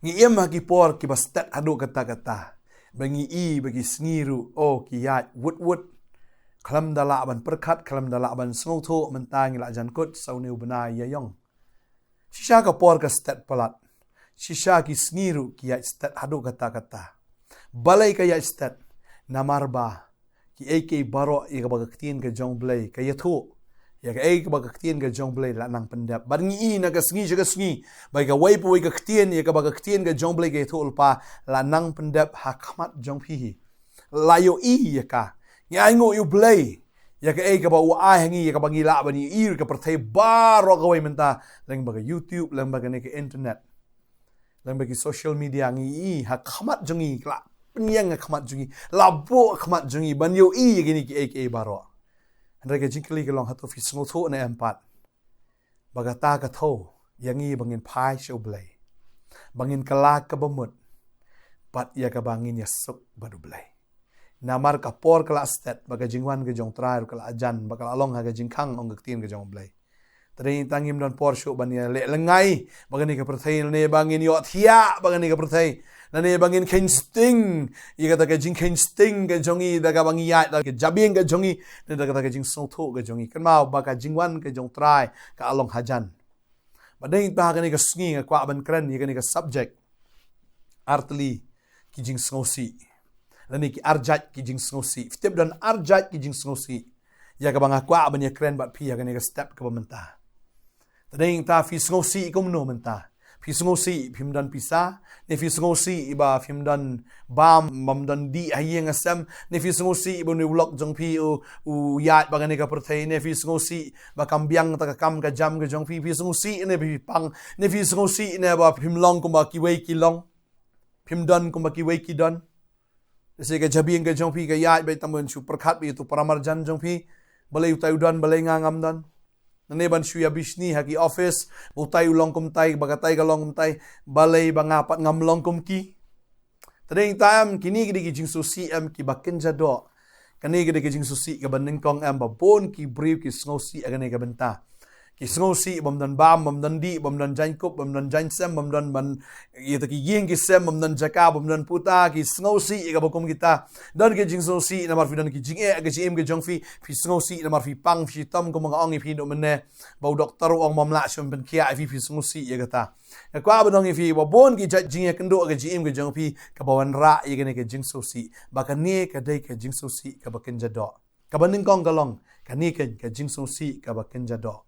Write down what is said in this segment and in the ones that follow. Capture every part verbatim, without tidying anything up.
Ngi im ha ki por kiba stet haduh katta katta. Ba ngi i ba ki sngi ruh, oh, ki ïaid wut wut. Khlem da lah ban pyrkhat, khlem da lah ban sngewthuh, mynta ngi la jan kut sa une u bnai ïa ïong. Shisha ka por ka stet palat. Shisha ki sngi ruh ki ïaid stet haduh katta katta. Balei ka ïaid stet? Namar ba kiei kiei baroh ïa kaba ka ktien ka jong U Blei ka ïathuh, ïa kaei kaba ka ktien ka jong U Blei la nang pyndep. Bad ngi i na ka sngi sha ka sngi ba ïa kawei pa wei ka ktien, ïa kaba ka ktien ka jong U Blei ka ïathuh lypa, la nang pyndep ha khmat jong phi hi. La ïohi ïa ka. Ngi ainguh ïa U Blei ïa kaei kaba u ai ha ngi, ïa kaba ngi lah ban ïohi ka pyrthei baroh kawei mynta, lyngba ka YouTube, lyngba kane ka internet, lyngba ki social media. Ngi i ha khmat jong ngi, la pynïeng ha khmat jong ngi, la buh ha khmat jong ngi ban ïohi ïa kine kiei kiei baroh. Hynrei ka jingkylli ka long, hato phi sngewthuh ne em pat ba kata ka thew ïa ngi ba ngin phai sha U Blei, ba ngin kylla kaba mut, bad ïa kaba ngin ïasuk bad U Blei? Namar ka por ka la stet, ba ka jingwan ka jong U Trai ruh ka la jan, ba ka la long ha ka jingkhang, ong ka ktien ka jong U Blei. Te dei tang ngim don por shuh ban ïaleh lyngngai ba kane ka pyrthei, lane ba ngin ïohthiah ba kane ka pyrthei, lane ba ngin kheiñ sting ïa kata ka jingkheiñ sting ka jong ngi da kaba ngi ïaid, da ka jabieng ka jong ngi, ne da kata ka jingsngewthuh ka jong ngi. Kynmaw ba ka jingwan ka jong U Trai ka la long hajan. Bad dei tang ha kane ka sngi nga kwah ban kren ïa kane ka subject, artylli ki jingsngewsih, lane ki arjait ki jingsngewsih. Phi tip, don arjait ki jingsngewsih ïa kaba nga kwah ban ïakren bad phi ha kane ka step kaba mynta. Te dei tang phi sngewsih kumno mynta? Phi sngewsih phim don pisa, ne phi sngewsih ba phim don bam, bym don dih ha ïing ha sem, ne phi sngewsih ba une u lok jong phi u, u ïaid bad kane ka pyrthei, ne phi sngewsih ba kam biang kata ka kam ka jam ka jong phi, phi sngewsih ne phi pang, ne phi sngewsih ne ba phim long kumba kiwei ki long, phim don kumba kiwei ki don. Lehse ka jabieng ka jong phi ka ïaid beit, tang ban shu pyrkhat beit ïa utu u paramarjan jong phi, balei utai u don, balei nga ngam don. Lane ban shu ïa bishni ha ki office, ba utai u long kumtai, ba katai ka long kumtai, balei ba nga pat ngam long kum ki. Te dei tang em, kine ki dei ki jingsngewsih em kiba kynja doh? Kane ka dei ka jingsngewsih kaba nyngkong em ba bun ki briew ki sngewsih ha kane ka bynta. Ki sngewsih bym don bam, bym don dih, bym don jaiñkup, bym don jaiñsem, bym don ban, ïa kata ki ïing ki sem, bym don jaka, bym don puta, ki sngewsih ïa kaba kum kita. Don ki jingsngewsih namar phi don ki jingeh ha ka jingim ka jong phi, phi sngewsih namar phi pang, phi shitom, kumba nga ong ïa phi naduh mynne, ba u doktor u ong bym lah shuh ban pynkhiah ïa phi, phi sngewsih ïa kata. Nga kwah ban ong ïa phi ba bun ki jait jingïakynduh ha ka jingim ka jong phi kaba wanrah ïa kane ka jingsngewsih, ba kane ka dei ka jingsngewsih kaba kynja doh. Kaba nyngkong ka long, kane ka, ka jingsngewsih kaba kynja doh.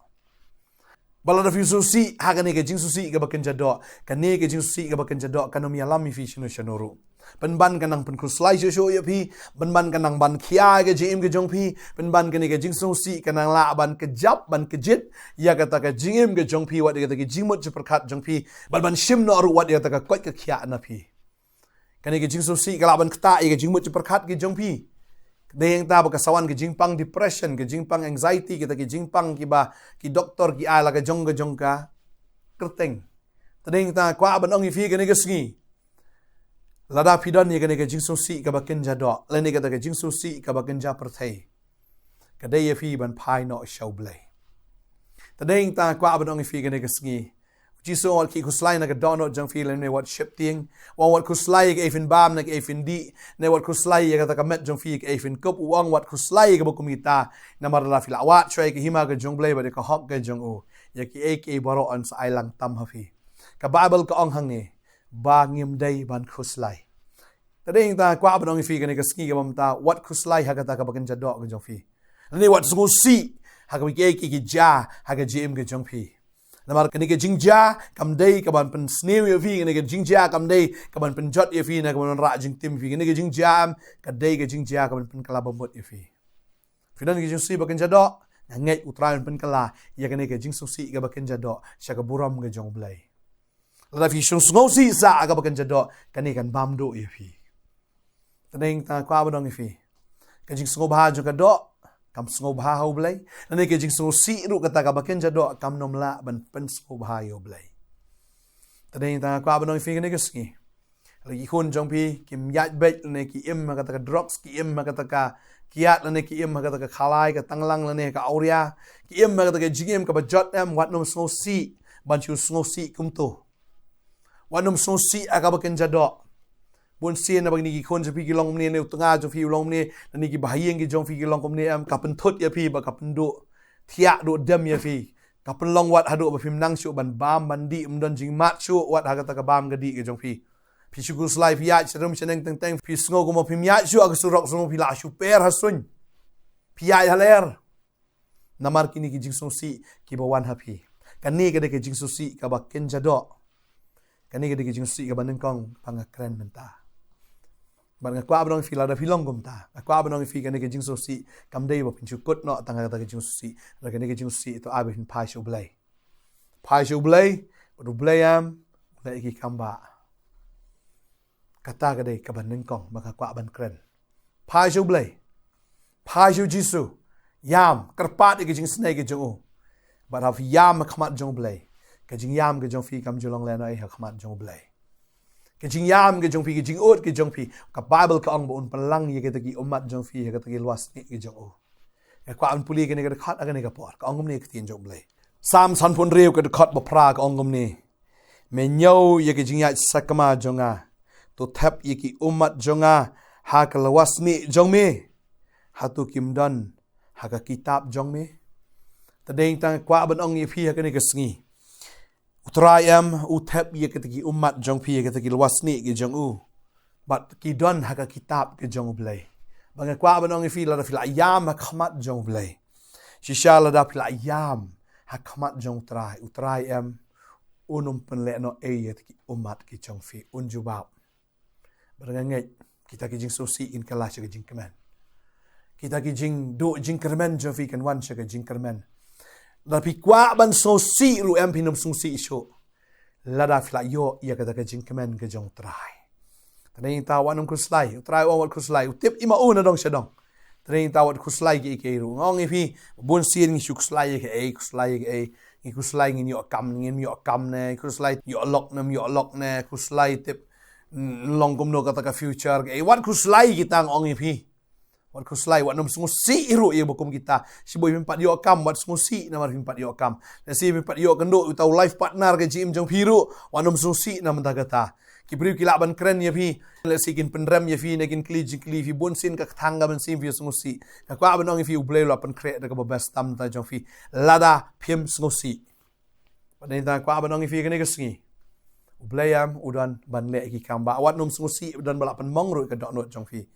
Ba lada phi sngewsih ha kane ka jingsngewsih kaba kynja doh, kane ka jingsngewsih kaba kynja doh kan ym ïalam ïa phi shano shano ruh. Pynban ka nang pynkhuslai shuh shuh ïa phi, pynban ka nang ban khia ïa ka jingim ka jong phi, pynban kane ka jingsngewsih ka nang lah ban kjap, ban kjit ïa kata ka jingim ka jong phi, wat ïa kata ka jingmut jingpyrkhat jong phi, bad ban shim noh ruh wat ïa kata ka koit ka khiah na phi. Kane ka jingsngewsih ka lah ban ktah ïa ka jingmut jingpyrkhat ka jong phi. Dei tang ba ka sa wan ka jingpang depression, ka jingpang anxiety, kita ki jingpang kiba ki doktor ki ai la ka jong ka jong ka kyrteng. Te dei tang kwah ban ong ïa phi kane ka sngi, lada phi don ïa kane ka jingsngewsih kaba kynja doh, lane kata ka jingsngewsih kaba kynja pyrthei, ka dei ïa phi ban phai noh sha U Blei. Te dei tang kwah ban ong ïa phi kane ka sngi, U Jisu u ong wat khie khuslai na ka dohnud jong phi lane wat sheptieng. U ong wat khuslai ïa kaei phin bam ne kaei phin dih, ne wat khuslai ïa kata ka met jong phi ïa kaei phin kup. U ong wat khuslai ïa kaba kum kita. Namar lada phi la wad shuwa ïa ka hima ka jong U Blei bad ïa ka hok ka jong u, ïa kiei kiei baroh yn sa ai lang tam ha phi. Ka Baibl ka ong hangne ba ngim dei ban khuslai. Te dei tang kwah ban ong ïa phi kane ka sngi kaba mynta, wat khuslai ha kata kaba kynja doh ka jong phi, lane wat sngewsih ha kaba kiei kiei ki jia ha ka jingim ka jong phi. Namar kane ka jingjia kam dei kaban pynsniew ïa phi, kane ka jingjia kam dei kaban pynjot ïa phi, ne kaban rah jingtim ïa phi. Kane ka jingjia em, ka dei ka jingjia kaban pynkylla ba mut ïa phi. Phi don ka jingsngewsih ba kynja doh, nga ngeit U Trai un pynkylla ïa kane ka jingsngewsih kaba kynja doh sha ka burom ka jong U Blei. Lada phi shu sngewsih sah ha kaba kynja doh, kane kan bam duh ïa phi. Te dei tang kwah ban ong ïa phi, ka jingsngewbha jong ka doh kam sngewbha ha U Blei, lane ka jingsngewsih ruh kata kaba kynja doh kam nym lah ban pynsngewbha ïa U Blei. Te dei tang kwah ban ong ïa phi kane ka sngi, lada ki khun jong phi kim ïaid beit, lane ki im ha kata ka drugs, ki im ha kata ka kiad, lane ki im ha kata ka khalai ka tanglang lane ka awria, ki im ha kata ka jingim kaba jot em, wat nym sngewsih ban shu sngewsih kumto. Wat nym sngewsih ha kaba kynja doh. Bun sien naba kine ki khun jong phi ki long kumne, ne u tnga jong phi u long kumne, ne ki bahaïing ki jong phi ki long kumne, em, ka pynthut ïa phi bad ka pynduh thiah duh dem ïa phi. Ka pynlong wat haduh ba phim nang shuh ban bam ban dih, ym don jingmad shuh wat ha kata ka bam ka dih ka jong phi. Phi shu khuslai, phi ïaid sha rum sha neng teng teng, phi sngew kumba phim ïaid shuh ha ka surok, sngew phi la shu per ha suiñ. Phi ïaid haler. Namar kine ki jingsngewsih kiba wan ha phi. Kane ka dei ka jingsngewsih kaba kynja doh. Kane ka dei ka jingsngewsih kaba nyngkong ba nga kren mynta. Bad nga kwah ban ong ïa phi, lada phi long kumta, nga kwah ban ong ïa phi, kane ka jingsngewsih kam dei ba phin shu kut noh tang ha kata ka jingsngewsih. Lada kane ka jingsngewsih, to ai ba phin phai sha U Blei. Phai sha U Blei, bad U Blei em u leh ïa ki kam ba. Kata ka dei kaba nyngkong ba nga kwah ban kren. Phai sha U Blei. Phai sha U Jisu. Ïam, kyrpad ïa ka jingisynei ka jong u. Bad haba phi ïam ha khmat jong U Blei, ka jingïam ka jong phi kam ju long lehnohei ha khmat jong U Blei. Ka jingïam ka jong phi, ka jingud ka jong phi, ka Baibl ka ong ba un pynlang ïa kita ki ummat jong phi ha kata ka lwar snieh ka jong u. Nga kwah ban pule kane ka dkhot ha kane ka por. Ka ong kumne ka ktien jong U Blei. Salm sanphew hynriew ka dkhot ba phra ka ong kumne: Me ñiew ïa ka jingïaid sakma jong nga, to thep ïa ki ummat jong nga ha ka lwar snieh jong me. Hato kim don ha ka kitab jong me? Te dei tang kwah ban ong ïa phi ha kane ka sngi, U Trai em u thep ïa kita ki ummat jong phi, ïa kita ki lwar snieh ki jong u. Bad ki don ha ka kitab ki jong U Blei. Bad nga kwah ban ong ïa phi, lada phi la ïam ha khmat jong U Blei, shisha lada phi la ïam ha khmat jong U Trai, U Trai em un ym pynlehnohei ïa kita ki ummat ki jong phi, un jubab. Bad nga ngeit kita ki jingsngewsih kin kylla sha ka jingkmen. Kita ki jingduh jingkyrmen jong phi kan wan sha ka jingkyrmen. Lada phi kwah ban sngewsih ruh em, phin ym sngewsih shuh lada phi la ïoh ïa kata ka jingkmen ka jong U Trai. Te nangta wat nym khuslai, U Trai u ong wat khuslai, u tip i ma u na dong sha dong. Te nangta wat khuslai kiei kiei ruh. Nga ong ïa phi, bun sien ngi shu khuslai ïa kaei, khuslai ïa kaei. Ngi khuslai ngin ïoh kam, ngim ïoh kam ne, khuslai ïoh lok ne, ym ïoh lok ne, khuslai tip, mm, long kumno kata ka future kaei. Wat khuslai kita, nga ong ïa phi. Wat khuslai, wat nym sngewsih ruh ïa ba kum kita. Shibun phim pat ïoh kam, wat sngewsih namar phim pat ïoh kam. Lehse phim pat ïoh kynduh uta u life partner ka jingim jong phi ruh, wat nym sngewsih na bynta kata. Ki briew ki lah ban kren ïa phi, lehse kin pynrem ïa phi ne kin kylli jingkylli ïa phi, bun sien ka kthang ka mynsiem phi sngewsih. Nga kwah ban ong ïa phi, U Blei u la pynkhreh da kaba best tam ta jong phi. Lada phim sngewsih. Bad nangta kwah ban ong ïa phi kane ka sngi, U Blei em u don ban leh ki kam ba wat nym sngewsih, u don ba la pynmong ruh ka dohnud jong phi.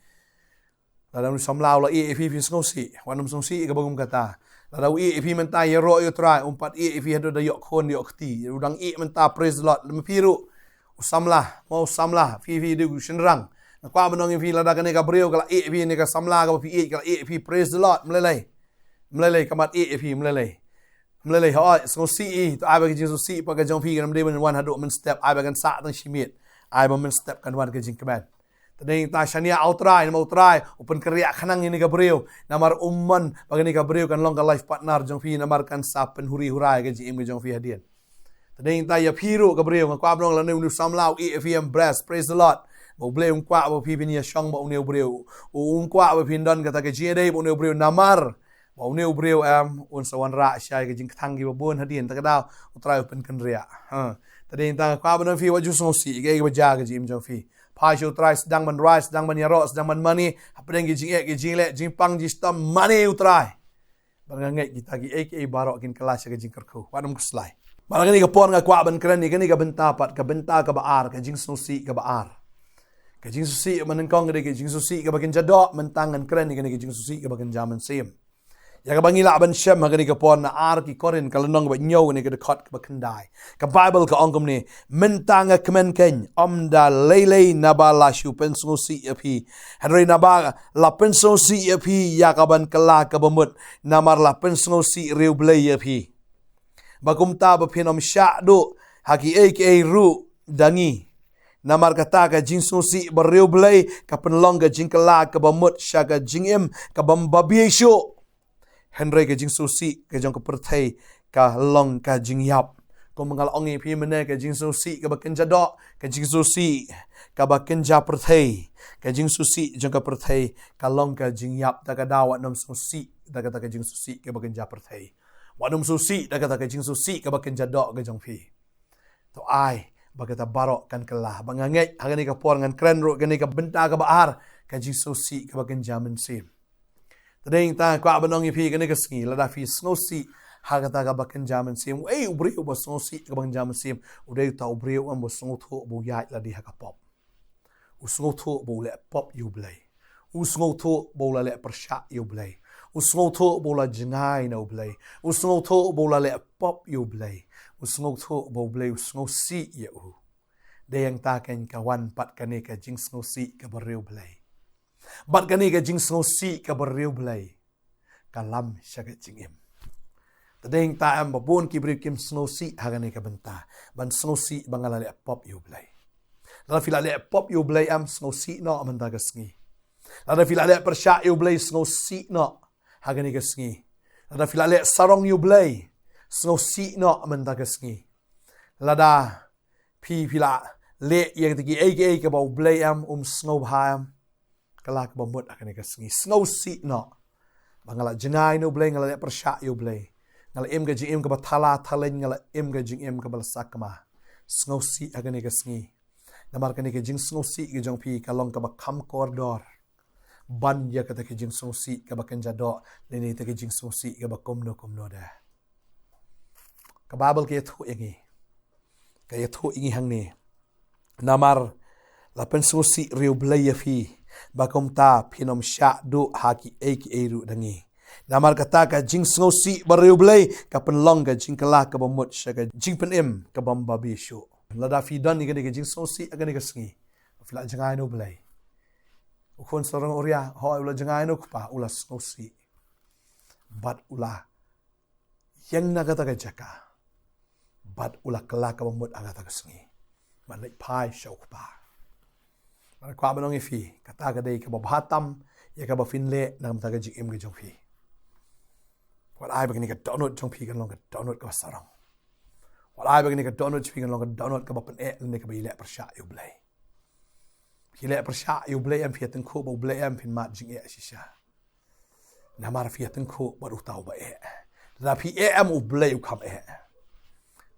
Lada u samla u la ïeh ïa phi, phi sngewsih, wat nym sngewsih ïa kaba kum kata. Lada u ïeh ïa phi mynta, ïaroh ïa U Trai, um pat ïeh ïa phi haduh da ïoh khun ïoh kti. U dang ïeh mynta, praise the Lord. Lada phi ruh, u samla, mo u samla, phi, phi dei u shynrang. Nga kwah ban ong ïa phi, lada kane ka briew ka la ïeh ïa phi, ne ka samla kaba phi ïeit ka la ïeh ïa phi, praise the Lord, mlei lei. Mlei lei, ka mat ïeh ïa phi, mlei lei. Mlei lei, hooid, sngewsih ïa, to ai ba ka jingsngewsih pat ka jong phi kan ym dei ban wan haduh mynstep, ai ba kan sah tang shi miet. Ai ba mynstep kan wan ka jingkmen. Te nangta shaniah ha U Trai, namar U Trai u pynkynriah khnang ïa kane ka briew. Namar um mon ba kane ka briew kan long ka life partner jong phi, namar kan sa pynhuri hurai ka jingim ka jong phi hadien. Te nangta ïa phi ruh ka briew, nga kwah ban ong, lane une u samla u ïeh ïa phi, em, bless, praise the Lord. Ba U Blei um kwah ba phi phin ïashong bad une u briew. U, um kwah ba phin don kata ka jingïadei bad une u briew, namar ba une u briew em un sa wanrah shai ka jingkthang kiba bun hadien, ta ka daw U Trai u pynkynriah. Ha. Te nangta nga kwah ban ong ïa phi, wat ju sngewsih ïa kaei kaba jia ka jingim jong phi. Phai sha U Trai, sdang ban rai, sdang ban ïaroh, sdang ban mane hapdeng ki jingeh ki jingleh, jingpang jingshitom, mane U Trai. Bad nga ngeit kita kiei kiei baroh kin kylla sha ka jingkyrkhu. Wat nym khuslai. Bad ha kane ka por nga kwah ban kren ïa kane ka bynta pat, ka bynta kaba ar, ka jingsngewsih kaba ar. Ka jingsngewsih ba nyngkong ka dei ka jingsngewsih kaba kynja doh, mynta ngan kren ïa kane ka jingsngewsih kaba kynja mynsiem. Ïa kaba ngi lah ban shem ha kane ka por na Ar ki Korinth ka lynnong kaba hynñiew, kane ka dkhot kaba khyndai. Ka Baibl ka ong kumne: Mynta nga kmen keiñ, ym da lei lei naba la shu pynsngewsih ïa phi, hynrei naba la pynsngewsih ïa phi ïa ka ban kylla kaba mut, namar la pynsngewsih riewblei ïa phi. Ba kumta ba phin ym shah duh ha kiei kiei ruh da ngi. Namar kata ka jingsngewsih bariewblei ka pynlong ka jingkylla kaba mut sha ka jingim ka bym babiei shuh. Hynrei ka jingsngewsih ka jong ka pyrthei ka long ka jingïap. Kumba nga la ong ïa phi mynne, ka jingsngewsih kaba kynja doh, ka jingsngewsih kaba kynja pyrthei, ka jingsngewsih jong ka pyrthei ka long ka jingïap. Ta ka daw wat nym sngewsih da kata ka jingsngewsih kaba kynja pyrthei. Wat nym sngewsih da kata ka jingsngewsih kaba kynja doh ka jong phi. To ai ba kata baroh kan kylla. Ba nga ngeit ha kane ka por ngan kren ruh kane ka bynta kaba ar, ka jingsngewsih kaba kynja mynsiem. Te dei nangta nga kwah ban ong ïa phi kane ka sngi, lada phi sngewsih ha kata kaba kynja mynsiem, uei u briew uba sngewsih kaba kynja mynsiem? U dei uta u briew uba sngewthuh ba u ïaid lade ha ka pop. U sngewthuh ba u leh pop ïa U Blei. U sngewthuh ba u la leh pyrshah ïa U Blei. U sngewthuh ba u la jngai na U Blei. U sngewthuh ba u la leh pop ïa U Blei. U sngewthuh ba U Blei u sngewsih ïa u. Dei nangta kan ka wan pat kane ka jingsngewsih kaba riewblei. Bad kane ka jingsngewsih kaba riewblei ka lam sha ka jingim. Te dei nangta em ba bun ki briew kim sngewsih ha kane ka bynta, ban sngewsih ba nga la leh pop ïa U Blei. Lada phi la leh pop ïa U Blei em, sngewsih noh mynta ka sngi. Lada phi la leh pyrshah ïa U Blei, sngewsih noh ha kane ka sngi. Lada phi la leh sarong ïa U Blei, sngewsih noh mynta ka sngi. Lada phi, phi la leh ïa kata kiei kiei kaba U Blei em um sngewbha em, kylla kaba mut ha kane ka sngi. Sngewsih noh ba nga la jngai na U Blei, nga la leh pyrshah ïa U Blei. Nga la im ka jingim kaba thala thalin, nga la im ka jingim kaba la sakma. Sngewsih ha kane ka sngi. Namar kane ka jingsngewsih ka jong phi ka long kaba kham kordor ban ïa kata ka jingsngewsih kaba kynja doh, lane kata ka jingsngewsih kaba kumno kumno de. Ka Baibl ka ïathuh ïa ngi, ka ïathuh ïa ngi hangne. Namar la pynsngewsih riewblei ïa phi, ba kumta phin ym shah duh ha kiei kiei ruh da ngi. Namar kata ka jingsngewsih ba riewblei ka pynlong ka jingkylla kaba mut sha ka jingpynim kaba ym babe shuh. Lada phi don ïa kane ka jingsngewsih ha kane ka sngi, phi la jngai na U Blei. U khun sarong u ria, hooid u la jngai na u kpa, u la sngewsih. Bad u la ïeng na kata ka jaka. Bad u la kylla kaba mut ha kata ka sngi. Ban leit phai sha u kpa. Bad nga kwah ban ong ïa phi, kata ka dei kaba bha tam ïa kaba phin leh na ka bynta ka jingim ka jong phi. Wat ai ba kane ka dohnud jong phi kan long ka dohnud kaba sarong. Wat ai ba kane ka dohnud jong phi kan long ka dohnud kaba pyneh lane kaba ïaleh pyrshah ïa U Blei. Phi leh pyrshah ïa U Blei em, phi ïatyngkhuh bad U Blei em, phin mad jingeh shisha. Namar phi ïatyngkhuh bad uta uba eh. Lada phi eh em, U Blei u kham eh.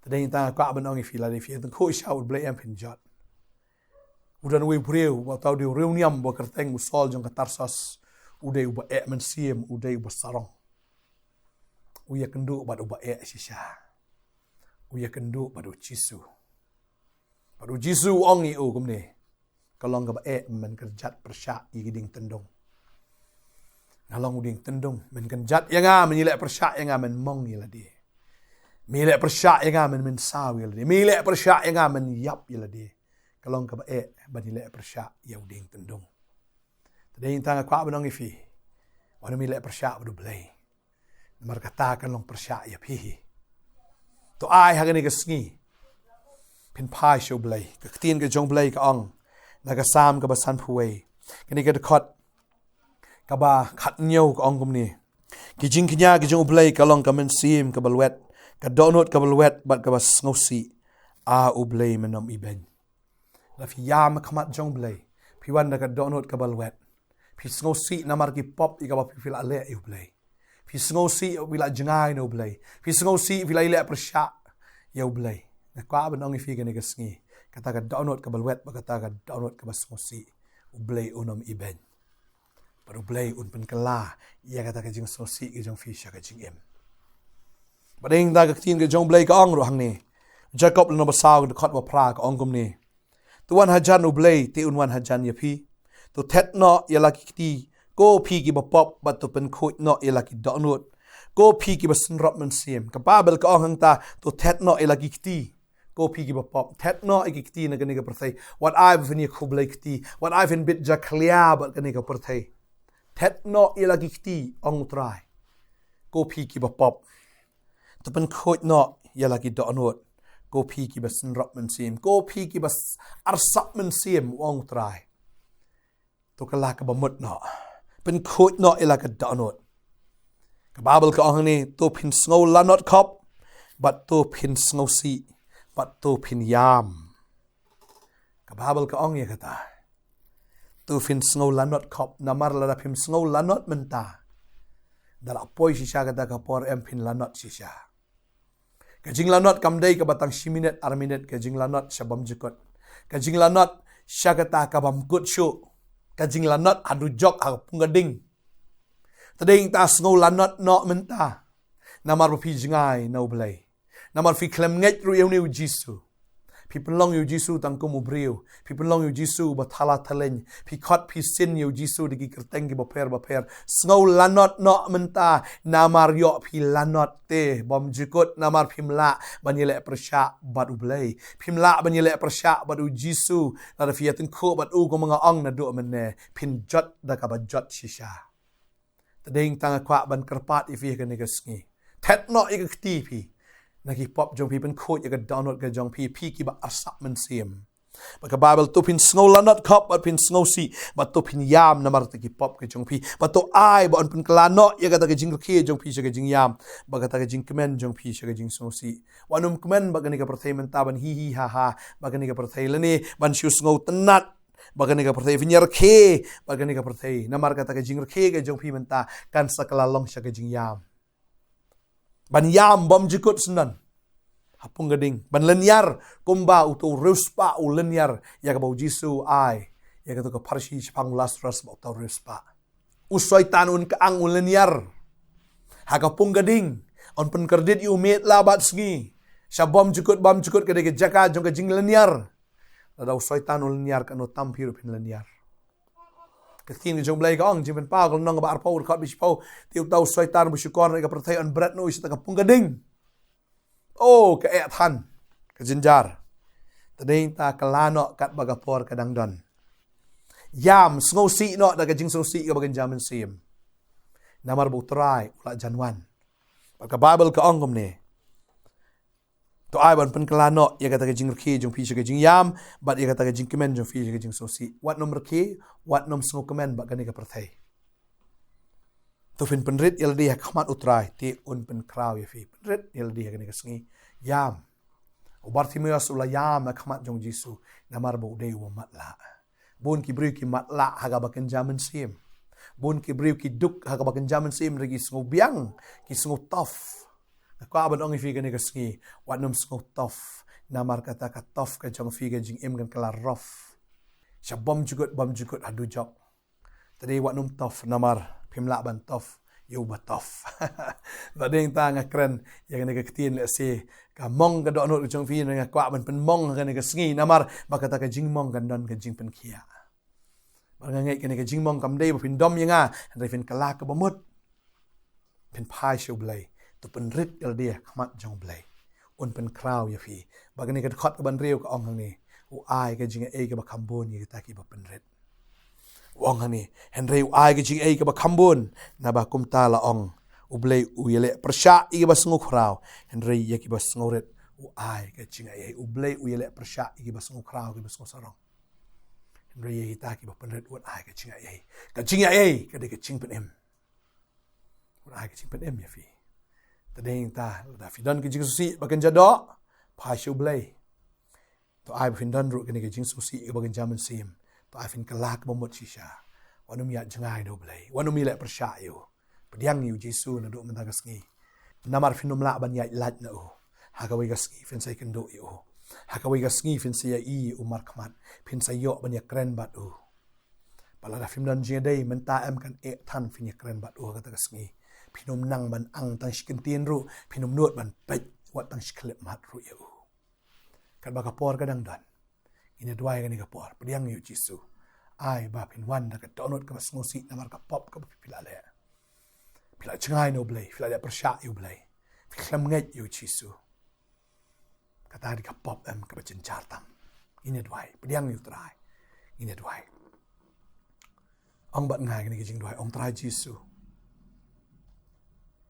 Te dei nangta nga kwah ban ong ïa phi, lada phi ïatyngkhuh shisha U Blei em, phin jot. U don uwei u briew, uba uta u dei u riewniam uba kyrteng u Saul jong ka Tarsus. U dei uba eh mynsiem, u dei uba sarong. U ïakynduh bad uba eh shisha. U ïakynduh bad U Jisu. Bad U Jisu u ong ïa u kumne: Ka long kaba eh ba men kynjat pyrshah ïa ki dieng tyndong. Nga long u dieng tyndong, men kynjat ïa nga, men ïaleh pyrshah ïa nga, men mong ïa lade. Men ïaleh pyrshah ïa nga, men mynsaw ïa lade. Men ïaleh pyrshah ïa nga, men ïap ïa lade. Ka long kaba eh ban ïaleh pyrshah ïa u dieng tyndong. Te dei nangta nga kwah ban ong ïa phi, wat nym ïaleh pyrshah bad U Blei. Namar kata kan long pyrshah ïa phi hi. To ai ha kane ka sngi phin phai sha U Blei. Ka ktien ka jong U Blei ka ong na ka Salm kaba sanphew wei, kane ka dkhot kaba khathynñiew, ka ong kumne: Ki jingkñia ki jong U Blei ka long ka mynsiem kaba lwet, ka dohnud kaba lwet bad kaba sngewsih. A U Blei, men ym ibeiñ. Lada phi ïam ha khmat jong U Blei, phi wan da ka dohnud kaba lwet. Phi sngewsih namar ki pop ïa kaba phi, phi la leh ïa U Blei. Phi sngewsih ba phi la jngai na U Blei. Phi sngewsih ba phi la ïaleh pyrshah ïa U Blei. Nga kwah ban ong ïa phi kane ka sngi, kata ka dohnud kaba lwet bad kata ka dohnud kaba sngewsih, U Blei un ym ibeiñ. Bad U Blei un pynkylla ïa kata ka jingsngewsih ka jong phi sha ka jingim. Bad dei nangta ka ktien ka jong U Blei ka ong ruh hangne, Jakob lynnong ba saw, ka dkhot ba phra, ka ong kumne: To wan hajan U Blei, te un wan hajan ïa phi. To thet noh ïa la ki kti, ko phi kiba pop, bad to pynkhuid noh ïa la ki dohnud, ko phi kiba synrop mynsiem. Ka Baibl ka ong hangta: To thet noh ïa la ki kti, ko phi kiba pop. Thet noh ïa ki kti na kane ka pyrthei. Wat ai ba phin ïakhublei kti. Wat ai phin bit jakhlia bad kane ka pyrthei. Thet noh ïa la ki kti, ong U Trai, ko phi kiba pop. To pynkhuid noh ïa la ki dohnud, ko phi kiba synrop mynsiem, ko phi kiba s-, arsap mynsiem, ong U Trai. To kylla kaba mut noh. Pynkhuid noh ïa la ka dohnud. Ka Baibl ka ong hangne: To phin sngew lanot khop, bad to phin sngewsih, bad to phin ïam. Ka Baibl ka ong ïa kata. To phin sngew lanot khop, namar lada phim sngew lanot mynta, da la poi shisha kata ka por, em phin lanot shisha. Ka jinglanot kam dei kaba tang shi minit, ar minit, ka jinglanot sha bymjukut. Ka jinglanot sha kata ka bymkut shuh. Ka jinglanot haduh jok ha ka pung ka ding. Te dei ngi ta sngew lanot noh mynta. Namar ba phi jngai na U Blei. Namar phi khlem ngeit ruh ïa une U Jisu. Phi pynlong ïa U Jisu tang kum u briew. Phi pynlong ïa U Jisu ba thala thaleng. Phi khot phi sin ïa U Jisu da ki kyrteng kiba pher ba pher. Sngew lanot noh mynta. Namar ïoh phi lanot te bymjukut. Namar phim lah ban ïaleh pyrshah bad U Blei. Phim lah ban ïaleh pyrshah bad U Jisu. Lada phi ïatyngkhuh bad u, kumba nga ong naduh mynne, phin jot da kaba jot shisha. Te dei tang nga kwah ban kyrpad ïa phi ha kane ka sngi. Thet noh ïa ka kti phi na ki pop jong phi, pynkhuid ïa ka dohnud ka jong phi, phi kiba arsap mynsiem. Ba ka Baibl, to phin sngew lanot khop, bad phin sngewsih, bad to phin ïam namar kata ki pop ka jong phi. Bad to ai ba yn pynkylla noh ïa kata ka jingrkhie jong phi sha ka jingïam, bad kata ka jingkmen jong phi sha ka jingsngewsih. Wat nym kmen bad kane ka pyrthei mynta ban hi hi ha ha bad kane ka pyrthei, lane ban shu sngewtynnat bad kane ka pyrthei, phin ïarkhie bad kane ka pyrthei. Namar kata ka jingrkhie ka jong phi mynta kan sa kylla long sha ka jingïam. Ban ïam bymjukut syndon ha pung ka ding. Ban lynñiar kumba uto u riewspah u lynñiar ïa kaba U Jisu u ai ïa kato ka pharshi shaphang u Lasarus bad uto u riewspah. U Soitan un kyang, u lynñiar ha ka pung ka ding. Un pynkyrdiat ïa u miet la bad sngi. Sha bymjukut, bymjukut ka dei ka jaka jong ka jinglynñiar. Lada u Soitan u lynñiar, katno tam phi ruh phin lynñiar. Ka ktien ka jong U Blei ka ong, Jingpynpaw ka lynnong kaba arphew, dkhot ba shiphew. Te uta u Soitan ba shukor na ka pyrthei yn bret noh sha kata ka pung ka ding. Oh, ka eh than, ka jynjar. Te dei ta kylla noh katba ka por ka dang don. Ïam, sngewsih noh da ka jingsngewsih kaba kynja mynsiem. Namar ba U Trai u la jan wan. Bad ka Baibl ka ong kumne. To ai ban pynkylla noh ïa kata ka jingrkhie jong phi sha ka jingïam, bad ïa kata ka jingkmen jong phi sha ka jingsngewsih. Wat nym rkhie, wat nym sngewkmen bad kane ka pyrthei. To phin pynrit ïa lade ha khmat U Trai, te un pynkhraw ïa phi. Pynrit ïa lade ha kane ka sngi. Ïam. U Bartimeus u la ïam ha khmat jong U Jisu, namar ba u dei uba matlah. Bun ki briew ki matlah ha kaba kynja mynsiem. Bun ki briew ki duk ha kaba kynja mynsiem, hynrei ki sngewbiang, ki sngewtof. Nga kwah ban ong ïa phi kane ka sngi, wat nym sngewtof. Namar kata ka tof ka jong phi ka jingim kan kylla rof. Sha bymjukut, bymjukut haduh jok. Te dei wat nym tof namar phim lah ban tof ïa uba tof. Te dei ta nga kren ïa kane ka ktien lehse ka mong ka dohnud ka jong phi, nga kwah ban pynmong ha kane ka sngi namar ba kata ka jingmong kan don ka jingpynkhiah. Bad nga ngeit kane ka jingmong kam dei ba phin dom ïa nga, hynrei phin kylla kaba mut. Phin phai sha U Blei, to pynrit ïa lade ha khmat jong U Blei. Un pynkhraw ïa phi. Bad kane ka dkhot kaba hynriew ka ong hangne. U ai ka jingai kaba kham bun ïa kita kiba pynrit. U ong hangne, hynrei u ai ka jingai kaba kham bun, naba kumta la ong. U Blei u ïaleh pyrshah ïa kiba sngewkhraw, hynrei ïa kiba sngewrit u ai ka jingai. U Blei u ïaleh pyrshah ïa kiba sngewkhraw, kiba sngewsarong. Hynrei ïa kita kiba pynrit un ai ka jingai. Ka jingai ka dei ka jingpynim. Un ai ka jingpynim ïa phi. Te dei ta, lada phi don ka jingsngewsih ba kynja doh, phai sha U Blei. To ai ba phin don ruh kane ka jingsngewsih ba kynja mynsiem. To ai phin kylla kaba mut shisha. Wat nym ïa jngai na U Blei. Wat nym ïaleh pyrshah ïa u. Pdiang ïa U Jisu naduh mynta ka sngi. Namar phin nym lah ban ïaid lait na u. Ha kawei ka sngi phin sa ïakynduh ïa u. Ha kawei ka sngi phin sa ïohi ïa u markhmat. Phin sa ïoh ban ïakren bad u. Bad lada phim don jingïadei mynta, em kan eh than phin ïakren bad u ha kata ka sngi. Phin nym nang ban ang tang shi kyntien ruh, phin nym nud ban peit wat tang shi khyllipmat ruh ïa u. Katba ka por ka dang don, ngin ïa duwai kane ka por. Pdiang ïa U Jisu. Ai ba phin wan da ka dohnud kaba sngewsih namar ka pop kaba phi la leh. Phi la jngai na U Blei, phi la leh pyrshah ïa U Blei. Phi khlem ngeit ïa U Jisu. Kata dei ka pop em kaba jynjar tam. Ngin ïa duwai, pdiang ïa U Trai. Ngin ïa duwai. Ong bad nga kane ka jingduwai, ong Trai Jisu.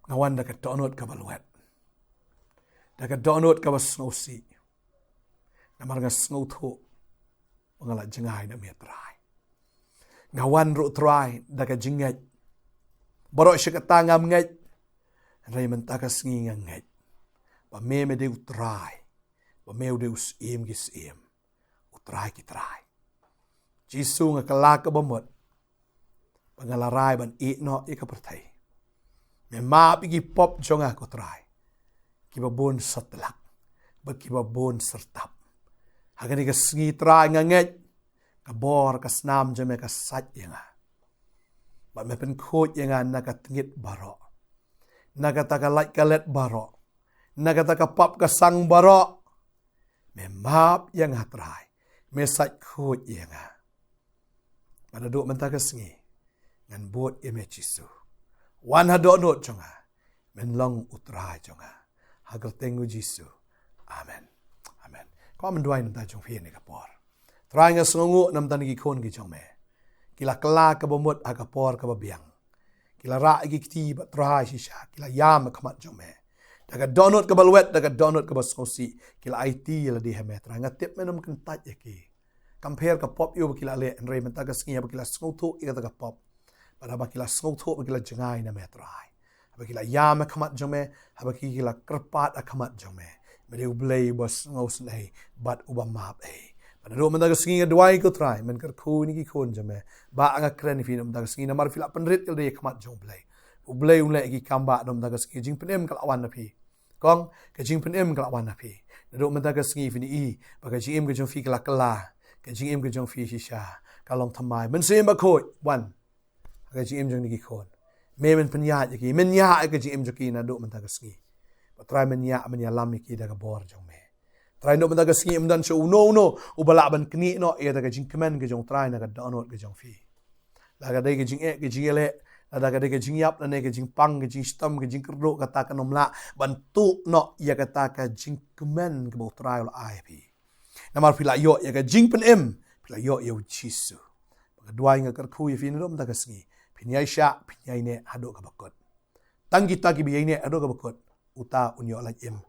Nga wan da ka dohnud kaba lwet. Da ka dohnud kaba sngewsih. Namar nga sngewthuh ba nga la jngai na me Trai. Nga wan ruh Trai da ka jingngeit. Baroh shi katta ngam ngeit. Hynrei mynta ka sngi nga ngeit ba me me dei U Trai. Ba me u dei U Syiem ki syiem, U Trai ki trai. Jisu, nga kylla kaba mut ba nga la rai ban ïeh noh ïa ka pyrthei. Me map ïa ki pop jong nga ko Trai. kiba bun satlak, bad kiba bun syrtap. Ha kane ka sngi Trai nga ngeit, ka bor ka snam jong me ka sait ïa nga. Bad me pynkhuid ïa nga na ka tngit baroh, na kata ka lait ka let baroh, na kata ka pap ka sang baroh. Me map ïa nga Trai, me sait khuid ïa nga. Bad naduh mynta ka sngi ngan bud ïa me Jisu. Wan ha dohnud jong nga, men long u Trai jong nga. Ha ka kyrteng u Jisu. Amen. Amen. Ko men duwai namar jong phi ha kane ka por. Trai nga sngewnguh namar ki khun ki jong me, ki la kylla kaba mut ha ka por kaba biang. Ki la rah ïa ki kti bad Trai shisha, ki la ïam ha khmat jong me. Da ka dohnud kaba lwet, da ka dohnud kaba sngewsih, ki la aiti ïa lade ha me Trai. Nga tip men ym kyntait ïa ki. Kam pher ka pop ïa ba ki la leh, hynrei mynta ka sngi haba ki la sngewthuh ïa kata ka pop, bad haba ki la sngewthuh ba ki la jngai na me Trai, haba ki la ïam ha khmat jong me, haba ki, ki la kyrpad ha khmat jong me, me dei U Blei uba sngewsynei bad uba map ei. Bad naduh mynta ka sngi nga duwai ko Trai, men kyrkhu ïa ki khun jong me. Bah nga kren ïa phi naduh mynta ka sngi namar phi la pynrit ïa lade ha khmat jong U Blei. U Blei un leh ïa ki kam bah naduh mynta ka sngi. Jingpynim ka la wan na phi. Kong, ka jingpynim ka la wan na phi. Naduh mynta ka sngi phin ïohi ba ka jingim ka jong phi ka la kylla, ka jingim ka jong phi shisha ka long thymmai. Mynsiem Bakhuid, wan ha ka jingim jong kine ki khun. Me men pynïaid ïa ki, men ïaid ïa ka jingim jong ki naduh mynta ka sngi. Bad Trai men ïa, men ïalam ïa ki da ka bor jong me. Trai naduh mynta ka sngi ym don shuh uno uno uba lah ban knieh noh ïa kata ka jingkmen ka jong U Trai na ka dohnud ka jong phi. Lada ka dei ka jingeh ka jingïaleh, lada ka dei ka jingïap lane ka jingpang, ka jingshitom, ka jingkyrduh, kata kan ym lah ban tuh noh ïa kata ka jingkmen kaba U Trai u la ai ha phi. Namar phi la ïoh ïa ka jingpynim, phi la ïoh ïa U Jisu. Bad nga duwai nga kyrkhu ïa phi naduh mynta ka sngi, phin ïai shah, phin ïai neh haduh kaba kut. Tang kita kiba ïai neh haduh kaba kut, uta un ïoh lait im,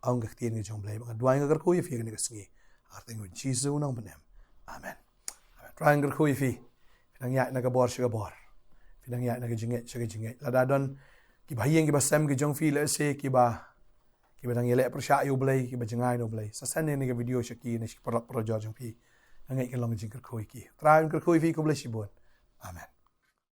ong ka ktien ka jong U Blei. Bad nga duwai nga kyrkhu ïa phi ha kane ka sngi ha ka kyrteng U Jisu u nongpynim. Amen. Amen. Trai nga kyrkhu ïa phi. Phi nang ïaid na ka bor sha ka bor. Phi nang ïaid na ka jingngeit sha ka jingngeit. Lada don kiba ha ïing kiba sem ki jong phi, lehse kiba, kiba dang ïaleh pyrshah ïa U Blei, kiba jngai na U Blei, sa send ïa kane ka video sha ki, na ki paralok parajor jong phi. Nga ngeit kan long ka jingkyrkhu ïa ki. Trai un kyrkhu ïa phi, khublei shibun. Amen.